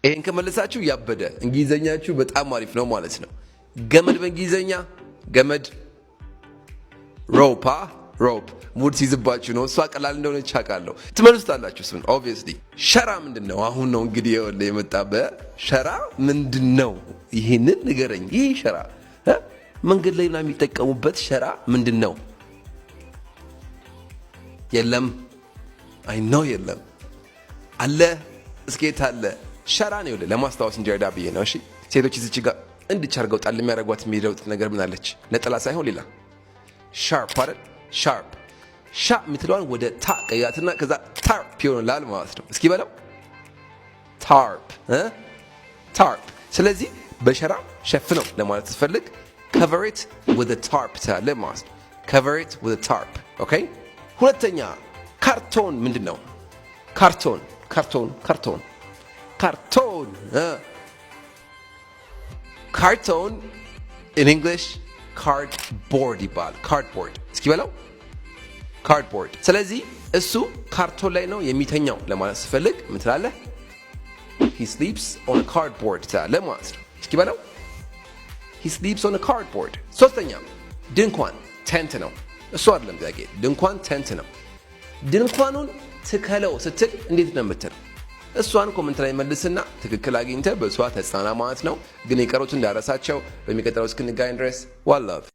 ይህን ከመለሳችሁ ያበደ እንግሊዘኛችሁ በጣም አሪፍ ነው ማለት ነው። ገመድ በእንግሊዘኛ፣ ገመድ rope፣ rope። ሙድ ሲይዝባችሁ ነው። እሷ ቀላል እንደሆነች አውቃለሁ። ትመልሱታላችሁ እሱን obviously። ሸራ ምንድን ነው? አሁን ነው እንግዲህ ይኸውልህ የመጣበ ሸራ ምንድን ነው? ይህንን ንገረኝ። ይህ ሸራ መንገድ ላይ ምናምን የሚጠቀሙበት ሸራ ምንድን ነው? የለም፣ I know የለም። አለ፣ እስኬት አለ። ሸራ ነው። ይኸውልህ ለማስታወስ እንዲረዳ ብዬ ነው። እሺ፣ ሴቶች እዚች ጋር እንድች አድርገው ጣል የሚያደርጓት የሚለውጥ ነገር ምን አለች? ነጠላ ሳይሆን ሌላ፣ ሻርፕ አይደል? ሻርፕ። ሻ የምትለዋን ወደ ታ ቀያትና ከዛ tarp ይሆንላል ማለት ነው። እስኪ በለው፣ tarp፣ tarp። ስለዚህ በሸራ ሸፍነው ለማለት ስትፈልግ "cover it with a tarp" ትላለህ ማለት ነው። Cover it with a tarp። Okay። ሁለተኛ ካርቶን ምንድን ነው? ካርቶን፣ ካርቶን፣ ካርቶን፣ ካርቶን፣ ካርቶን in English cardboard ይባላል። Cardboard። እስኪ በለው፣ cardboard። ስለዚህ እሱ ካርቶን ላይ ነው የሚተኛው ለማለት ስትፈልግ ምን ትላለህ? "He sleeps on a cardboard" ትላለህ ማለት ነው። እስኪ በለው፣ "He sleeps on a cardboard"። ሶስተኛ ድንኳን tent ነው። እሱ አይደለም ጥያቄ፣ ድንኳን tent ነው። ድንኳኑን ትከለው ስትል እንዴት ነው የምትለው? እሷን comment ላይ መልስና ትክክል አግኝተህ በእሷ ተጽናና ማለት ነው። ግን የቀሩትን እንዳረሳቸው። በሚቀጥለው እስክንገናኝ ድረስ one love።